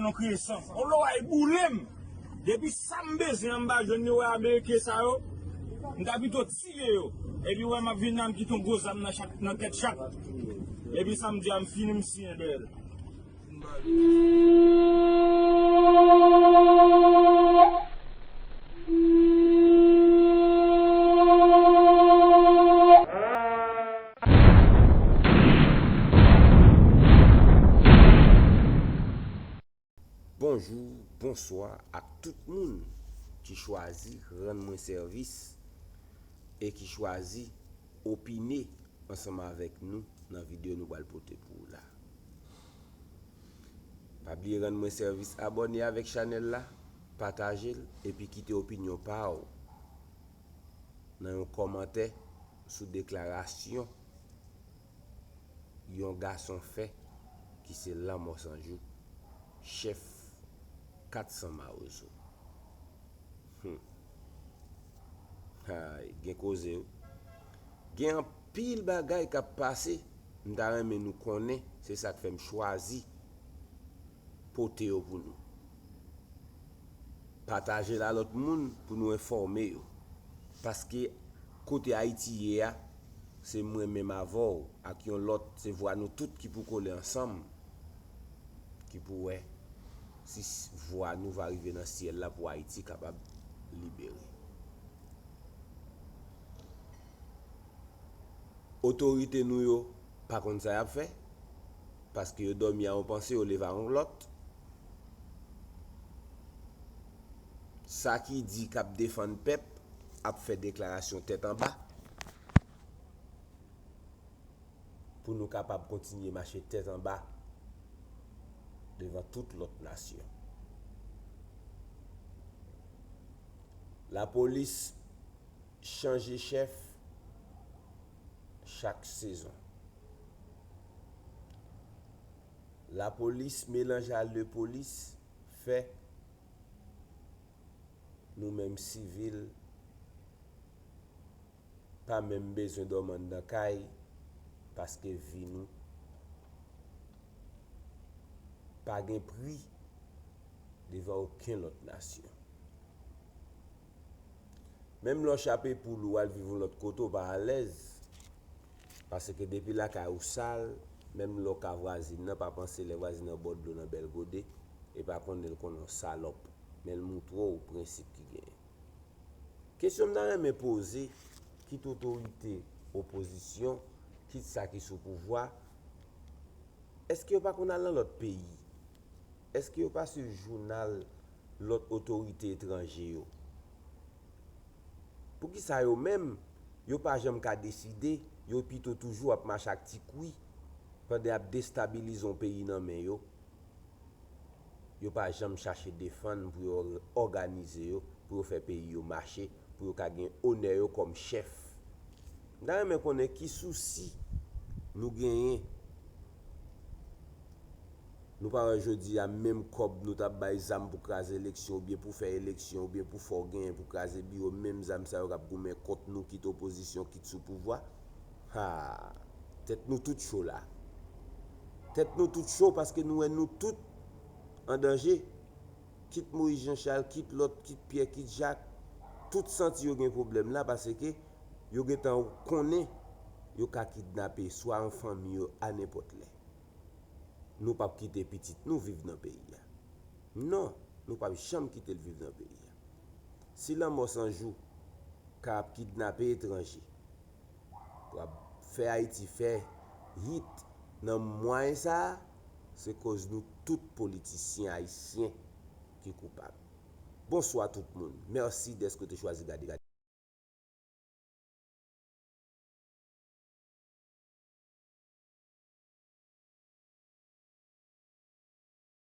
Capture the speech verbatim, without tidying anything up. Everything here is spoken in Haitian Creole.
Non, kriye san. On lè w ay boule m. Depi sa m bezwen an, m pa jwenn yo, wè ameriken sa yo. M ta pito tiye yo. Epi wè m ap vin la, m kite yon gwo zam nan chat, nan tèt chat. Epi sa m di a, m fini, m siyen dèyè l. Bonjou, bonswa ak tout moun ki chwazi rann mwen sèvis e ki chwazi opine ansanm avèk nou nan videyo nou pral pote pou ou la. Pa bliye rann mwen sèvis abòne avèk chanèl la, pataje l epi kite opinyon pa w nan yon kòmantè sou deklarasyon yon gason fè ki se Lanmò Sanjou, chèf kat san Mawozo. Hmm. Ay, gen koze wi. Gen anpil bagay k ap pase, m ta renmen nou konnen, se sa k fè m chwazi pote yo pou nou. Pataje l a lòt moun pou nou enfòme yo. Paske kote Ayiti ye a, se mwen menm avè w ak yon lòt, se vwa nou tout ki pou kole ansanm, ki pou wè si s-, vwa nou va rive nan syèl la pou Ayiti kapab libere. Otorite nou yo pa konn sa y ap fè, paske yo dòmi a yon panse, yo leve a yon lòt. Sa ki di k ap defann pèp ap fè deklarasyon tèt anba pou nou kapab kontinye mache tèt anba devan tout lòt nasyon. Lapolis chanje chèf chak sezon. Lapolis melanje a lepolis fè nou menm sivil pa menm bezwen dòmi anndan kay, paske vi nou pa gen pri devan okenn lòt nasyon. Menm lè w chape poul ou al viv yon lòt kote, w pa alèz. Paske depi lakay ou sal, menm lè w ka vwazin nan, pa panse lè vwazin nan bò dlo nan bèl gode, e pa konnen l konnen w salòp, men l moutre w prensip ki genyen. Kesyon m ta renmen poze, kit otorite opozisyon, kit sa ki sou pouvwa, èske yo pa konn al nan lòt peyi? Èske yo pa swiv jounal lòt otorite etranje yo? Poukisa yo menm, yo pa janm ka deside, yo pito toujou ap mache ak ti kwi, pandan y ap destabilize yon peyi nan men yo? Yo pa janm chache defann pou yo òganize yo, pou yo fè peyi yo mache, pou yo ka gen onè yo kòm chèf. M ta renmen konnen ki sousi nou genyen. Nou pa wè jodi a menm kòb nou t ap bay zam pou kraze eleksyon oubyen pou fè eleksyon oubyen pou fè w genyen pou kraze biwo, menm zam sa yo k ap goumen kont nou, kit opozisyon, kit sou pouvwa. Ha! Tèt nou tout cho la. Tèt nou tout cho paske nou wè nou tout an danje. Kit Moyiz Janchal, kit lòt, kit Pyè, kit Jak, tout santi yo gen pwoblèm la paske yo gentan konnen yo ka kidnape swa yon fanmi yo a nenpòt lè. Nou p ap kite pitit nou viv nan peyi a. Non, nou p ap janm kite l viv nan peyi a. Si Lanmò San Jou ka ap kidnape etranje pou ap fè Ayiti fè hit nan mwayen sa a, se koz nou tout politisyen ayisyen ki koupab. Bonswa tout moun. Mèsi dèske w te chwazi gade, gade.